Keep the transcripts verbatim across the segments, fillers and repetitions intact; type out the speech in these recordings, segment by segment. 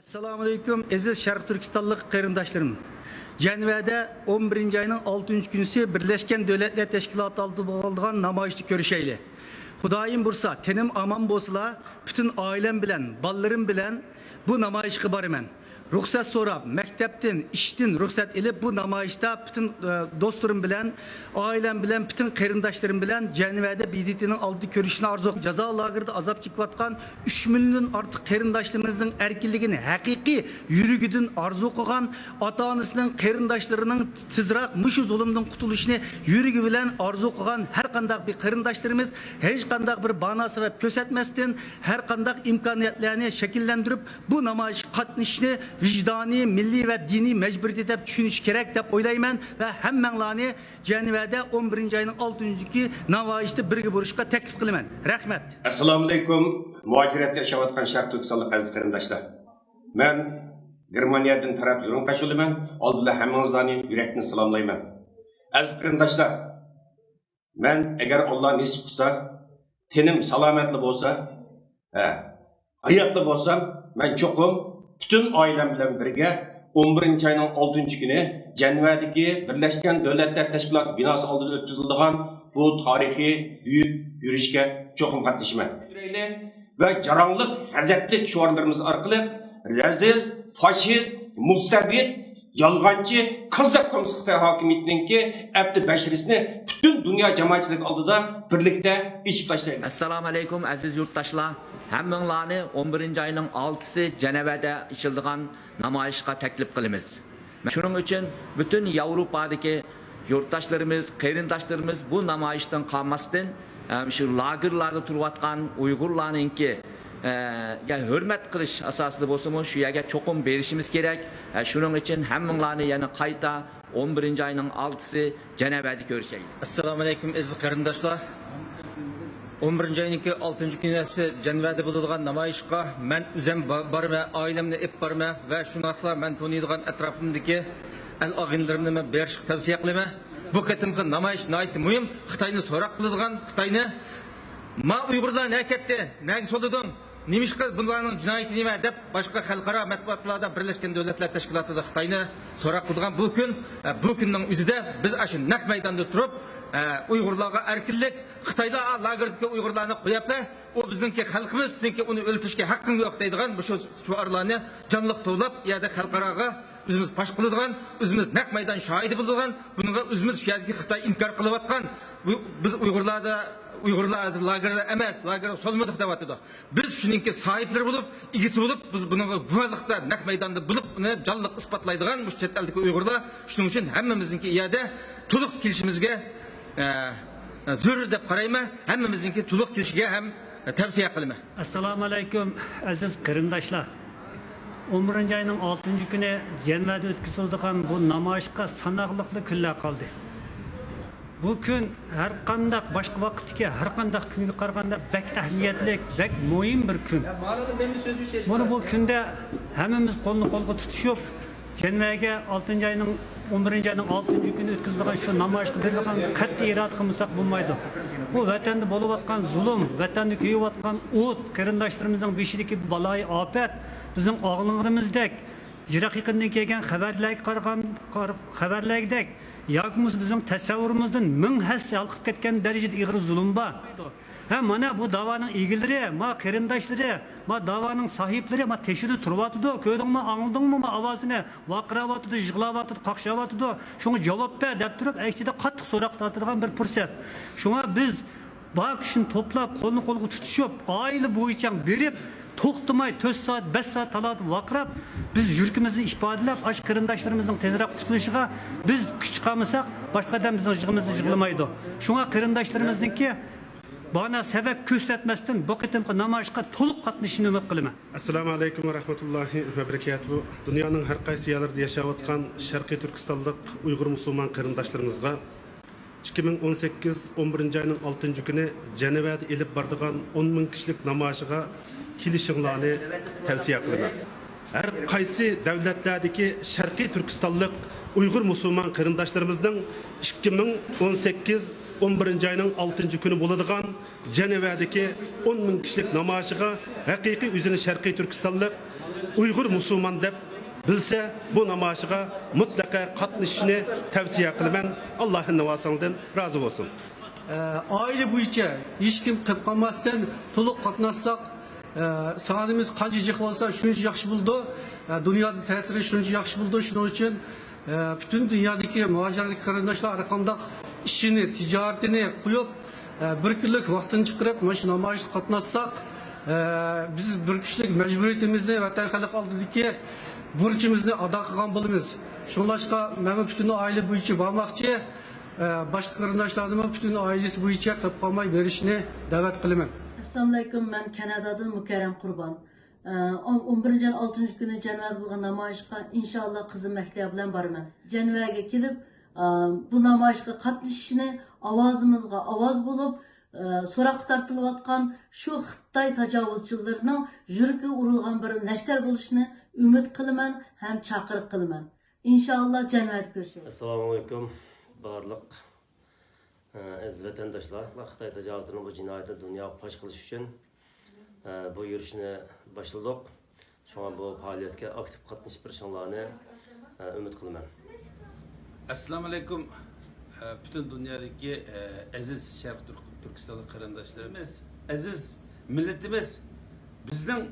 ئەسسالامۇئەلەيكۇم، ئەزىز شەرقىي تۈركىستانلىق قېرىنداشلىرىم. جەنۋەدە ئون بىرىنچى ئاينىڭ ئالتىنچى كۈنىسى بىرلەشكەن دۆلەتلەر تەشكىلاتى ئالدىدا بولىدىغان نامايىشتا كۆرۈشەيلى. خۇدايىم بۇيرۇسا، تېنىم ئامان بولسىلا، پۈتۈن ئائىلەم بىلەن، بالىلىرىم بىلەن بۇ نامايىشقا بارىمەن. رۇخسەت سوراپ، مەكتەپتىن، ئىشتىن رۇخسەت ئېلىپ، بۇ نامايىشتا پۈتۈن، ئە، دوستلىرىم بىلەن، ئائىلەم بىلەن، پۈتۈن قېرىنداشلىرىم بىلەن جەنۋەدە ب د ت نىڭ ئالدىدا كۆرۈشۈشنى ئارزۇ قىلىمەن. جازا لاگېرىدا ئازاب چېكىۋاتقان ئۈچ مىليوندىن ئارتۇق قېرىنداشلىرىمىزنىڭ ئەركىنلىكىنى ھەقىقىي يۈرىكىدىن ئارزۇ قىلغان، ئاتا-ئانىسىنىڭ، قېرىنداشلىرىنىڭ تېزراق مۇشۇ زۇلۇمدىن قۇتۇلۇشىنى يۈرىكى بىلەن ئارزۇ قىلغان ھەر قانداق بىر قېرىنداشلىرىمىز ھېچقانداق بىر بانا سەۋەب كۆرسەتمەستىن، ھەر قانداق ئىمكانىيەتلەرنى شەكىللەندۈرۈپ، بۇ نامايىشقا قاتنىشىشنى ۋىجدانىي، مىللىي ۋە دىنىي مەجبۇرىيىتى دەپ چۈشىنىشى كېرەك دەپ ئويلايمەن ۋە ھەممەڭلارنى جەنۋەدە ئون بىرىنچى ئاينىڭ ئالتىنچى كۈنى نامايىشتا بىرگە بولۇشقا تەكلىپ قىلىمەن. رەھمەت. ئەسسالامۇئەلەيكۇم، مۇھاجىرەتتە ياشاۋاتقان شەرقىي تۈركىستانلىق ئەزىز قېرىنداشلار. مەن گېرمانىيەدىن پەرھات يۇرۇڭ قاش بولىمەن. ئالدى بىلەن ھەممىڭىزلارنى يۈرەكتىن سالاملايمەن. ئەزىز قېرىنداشلار، مەن ئەگەر ئاللا نېسىپ قىلسا، تېنىم سالامەتلا بولسا، ھە، ھاياتلا بولسام، مەن چوقۇم پۈتۈن ئائىلەم بىلەن بىرگە ئون بىرىنچى ئاينىڭ ئالتىنچى كۈنى جەنۋەدىكى بىرلەشكەن دۆلەتلەر تەشكىلاتى بىناسى ئالدىدا ئۆتكۈزۈلىدىغان بۇ تارىخىي بۈيۈك يۈرۈشكە چوقۇم قاتنىشىمەن. ۋە جاراڭلىق، غەزەپلىك شوئارلىرىمىز ئارقىلىق رەزىل، فاشىست، مۇستەبىت، يالغانچى، كاززاپ كوممۇنىست خىتاي ھاكىمىيىتىنىڭكى ئەپتى بەشىرىسىنى پۈتۈن دۇنيا جامائەتچىلىكى ئالدىدا بىرلىكتە ئېچىپ تاشلايمىز. ئەسسالامۇئەلەيكۇم، ئەزىز يۇرتداشلار! ھەممىڭلارنى ئون بىرىنچى ئاينىڭ ئالتىسى جەنۋەدە ئېچىلىدىغان نامايىشقا تەكلىپ قىلىمىز. شۇنىڭ ئۈچۈن پۈتۈن ياۋروپادىكى يۇرتداشلىرىمىز، قېرىنداشلىرىمىز بۇ نامايىشتىن قالماستىن، ئە، شۇ لاگېرلاردا تۇرۇۋاتقان ئۇيغۇرلارنىڭكى، ئە، گە ھۆرمەت قىلىش ئاساسىدا بولسىمۇ، شۇ يەرگە چوقۇم بېرىشىمىز كېرەك. ئە، شۇنىڭ ئۈچۈن ھەممىڭلارنى يەنە قايتا ئون بىرىنچى ئاينىڭ ئالتىسى جەنۋەدە كۆرۈشەيلى. ئەسسالامۇئەلەيكۇم، ئەزىز قېرىنداشلار! ئون بىرىنچى ئاينىڭكى ئالتىنچى كۈنى جەنۋەدە بولىدىغان نامايىشقا مەن ئۆزۈم با-، بارىمەن، ئائىلەمنى ئېلىپ بارىمەن ۋە شۇنداقلا مەن تونۇيدىغان ئەتراپىمدىكى ئەل ئاغىنىلىرىمنى مەن بېرىشقا تەۋسىيە قىلىمەن. بۇ قېتىمقى نامايىش ناھايىتى مۇھىم. خىتاينى سوراق قىلىدىغان، خىتاينى، ما ئۇيغۇرلار نەگە كەتتى، نەگە سولىدىڭ، نېمىشقا بۇلارنىڭ جىنايىتى نېمە دەپ باشقا خەلقئارا مەتبۇئاتلاردا، بىرلەشكەن دۆلەتلەر تەشكىلاتىدا خىتاينى سوراق قىلىدىغان بۇ كۈن، ئە، بۇ كۈننىڭ ئۆزىدە بىز ئاشۇ نەق مەيداندا تۇرۇپ، ئە، ئۇيغۇرلارغا ئەركىنلىك، خىتايلار لاگېردىكى ئۇيغۇرلارنى قويۇپ بەر، ئۇ بىزنىڭكى خەلقىمىز، سېنىڭكى ئۇنى ئۆلتۈرۈشكە ھەققىڭ يوق دەيدىغان مۇشۇ شوئارلارنى جانلىق توۋلاپ، ئۇ يەردە خەلقئاراغا ئۆزىمىز پاش قىلىدىغان، ئۆزىمىز نەق مەيدان شاھىدى بولىدىغان، بۇنىڭغا ئۆزىمىز شۇ يەردىكى خىتاي ئىنكار قىلىۋاتقان، بۇ، بىز ئۇيغۇرلاردا، ئۇيغۇرلار ھازىر لاگېردا ئەمەس، لاگېرغا سولىمىدۇق دەۋاتىدۇ. بىز شۇنىڭكى ساھىبلىرى بولۇپ، ئىگىسى بولۇپ، بىز بۇنىڭغا گۇۋاھلىقتا نەق مەيداندا بولۇپ، ئۇنى جانلىق ئىسپاتلايدىغان مۇشۇ چەت ئەلدىكى ئۇيغۇرلار. شۇنىڭ ئۈچۈن ھەممىمىزنىڭكى ئۇ يەردە تولۇق كېلىشىمىزگە، ئە، زۆرۈر دەپ قارايمەن. ھەممىمىزنىڭكى تولۇق كېلىشىگە ھەم تەۋسىيە قىلىمەن. ئەسسالامۇئەلەيكۇم، ئەزىز قېرىنداشلار! ئون بىرىنچى ئاينىڭ ئالتىنچى كۈنى جەنۋەدە ئۆتكۈزۈلىدىغان بۇ نامايىشقا ساناقلىقلا كۈنلەر قالدى. بۇ كۈن ھەر قانداق باشقا ۋاقىتتىكى ھەر قانداق كۈنگە قارىغاندا بەك ئەھمىيەتلىك، بەك مۇھىم بىر كۈن. مانا بۇ كۈندە ھەممىمىز قولنى قولغا تۇتۇشۇپ، جەنۋەگە ئالتىنچى ئاينىڭ، ئون بىرىنچى ئاينىڭ ئالتىنچى كۈنى ئۆتكۈزۈلىدىغان شۇ نامايىشقا بىرلىكىن قەتئىي ئىرادە قىلمىساق بولمايدۇ. بۇ ۋەتەندە بولۇۋاتقان زۇلۇم، ۋەتەندە كۆيۈۋاتقان ئوت، قېرىنداشلىرىمىزنىڭ بېشىدىكى بالايىئاپەت، بىزنىڭ ئاڭلىغىنىمىزدەك، يىراق يېقىندىن كەلگەن خەۋەرلەرگە قارىغان، قار-، خەۋەرلەردەك، ياكى بولمىسا بىزنىڭ تەسەۋۋۇرىمىزدىن مىڭ ھەسسە ھالقىپ كەتكەن دەرىجىدە ئېغىر زۇلۇم بار. ھە، مانا بۇ داۋانىڭ ئىگىلىرى، ما قېرىنداشلىرى، ما داۋانىڭ ساھىبلىرى، ما تېشىدا تۇرۇۋاتىدۇ، كۆردۈڭمۇ، ئاڭلىدىڭمۇ ما ئاۋازىنى؟ ۋارقىراۋاتىدۇ، يىغلاۋاتىدۇ، قاقشاۋاتىدۇ. شۇڭا جاۋاب بەر دەپ تۇرۇپ، ئەكسىچە قاتتىق سوراق تارتىدىغان بىر پۇرسەت. شۇڭا بىز بار كۈچنى توپلاپ، قولنى قولغا تۇتۇشۇپ، ئائىلە بويىچە بېرىپ، توختىماي تۆت سائەت، بەش سائەت تالادا ۋارقىراپ، بىز يۈرىكىمىزنى ئىپادىلەپ، ئاشۇ قېرىنداشلىرىمىزنىڭ تېزرەك قۇتۇلۇشىغا بىز كۈچ چىقارمىساق، باشقا ئادەم بىزنىڭ يىغىمىزنى يىغلىمايدۇ. شۇڭا قېرىنداشلىرىمىزنىڭكى بانا سەۋەب كۆرسەتمەستىن بۇ قېتىمقى نامايىشقا تولۇق قاتنىشىشىنى ئۈمىد قىلىمەن. ئەسسالامۇ ئەلەيكۇم ۋە رەھمەتۇللاھى ۋە بەرىكاتۇھۇ. دۇنيانىڭ ھەر قايسى يەرلىرىدە ياشاۋاتقان شەرقىي تۈركىستانلىق ئۇيغۇر مۇسۇلمان قېرىنداشلىرىمىزغا ئىككى مىڭ ئون سەككىز ئون بىرىنچى ئاينىڭ ئالتىنچى كۈنى جەنۋەدە ئېلىپ بارىدىغان ئون مىڭ كىشىلىك نامايىشىغا كېلىشىڭلارنى تەۋسىيە قىلىمەن. ھەر قايسى دۆلەتلەردىكى شەرقىي تۈركىستانلىق ئۇيغۇر مۇسۇلمان قېرىنداشلىرىمىزنىڭ ئىككى مىڭ ئون سەككىز ئون بىرىنچى ئاينىڭ ئالتىنچى كۈنى بولىدىغان جەنۋەدىكى ئون مىڭ كىشىلىك نامايىشىغا ھەقىقىي ئۆزىنى شەرقىي تۈركىستانلىق ئۇيغۇر مۇسۇلمان دەپ بىلسە، بۇ نامايىشقا مۇتلەقە قاتنىشىشىنى تەۋسىيە قىلىمەن. ئاللاھ ناۋاسىڭدىن رازى بولسۇن. ئائىلە بويىچە ھېچكىم قېلىپ قالماستىن، تولۇق قاتناشساق، سانىمىز قانچە جىق بولسا، شۇنچە ياخشى بولىدۇ. دۇنيادا تەسىرى شۇنچە ياخشى بولىدۇ. شۇنىڭ ئۈچۈن پۈتۈن دۇنيادىكى مۇھاجىرەتتىكى قېرىنداشلار ھەرقانداق ئىشىنى، تىجارىتىنى قويۇپ، بىر كۈنلۈك ۋاقتىنى چىقىرىپ مانا شۇ نامايىشقا قاتناشساق، بىز بىر كۈچلۈك مەجبۇرىيىتىمىزنى، ۋەتەن خەلق ئالدىدىكى بۇرچىمىزنى ئادا قىلغان بولىمىز. شۇڭلاشقا مەنمۇ پۈتۈن ئائىلە بويىچە بارماقچى. باشقا قېرىنداشلارنىمۇ پۈتۈن ئائىلىسى بويىچە قېلىپ قالماي بېرىشنى دەۋەت قىلىمەن. ئەسسالامۇئەلەيكۇم، مەن كەنەدادىن مۇكەررەم قۇربان. ئە، ئون، ئون بىرىنچى ئاينىڭ ئالتىنچى كۈنى جەنۋەدە بولغان نامايىشقا ئىنشائاللا قىزىم مەھلىيا بىلەن بارىمەن. جەنۋەگە كېلىپ، ئە، بۇ نامايىشقا قاتنىشىشىنى، ئاۋازىمىزغا ئاۋاز بولۇپ، ئە، سوراققا تارتىلىۋاتقان شۇ خىتاي تاجاۋۇزچىلىرىنىڭ يۈرىكىگە ئۇرۇلغان بىر نەشتەر بولۇشىنى ئۈمىد قىلىمەن ھەم چاقىرىق قىلىمەن. ئىنشائاللا جەنۋەدە كۆرۈشەيلى. ئەسسالامۇئەلەيكۇم، بارلىق ئەزىز ۋەتەنداشلار، خىتاي تاجاۋۇزلىرىنىڭ بۇ جىنايىتىنى دۇنياغا پاش قىلىش ئۈچۈن بۇ يۈرۈشنى باشلىدۇق. شۇڭا بۇ پائالىيەتكە ئاكتىپ قاتنىشىپ بېرىشىڭلارنى ئۈمىد قىلىمەن. ئەسسالامۇئەلەيكۇم، پۈتۈن دۇنيادىكى ئەزىز شەرقىي تۈرك-، تۈركىستانلىق قېرىنداشلىرىمىز، ئەزىز مىللىتىمىز بىزنىڭ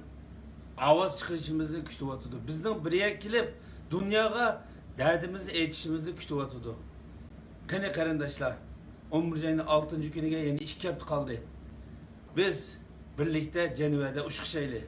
ئاۋاز چىقىرىشىمىزنى كۈتۈۋاتىدۇ. بىزنىڭ بىر يەرگە كېلىپ، دۇنياغا دەردىمىزنى ئېيتىشىمىزنى كۈتۈۋاتىدۇ. قېنى قېرىنداشلار، ئون بىرىنچى ئاينىڭ ئالتىنچى كۈنىگە يەنە ئىككى ھەپتە قالدى. بىز بىرلىكتە جەنۋەدە ئۇچرىشايلى.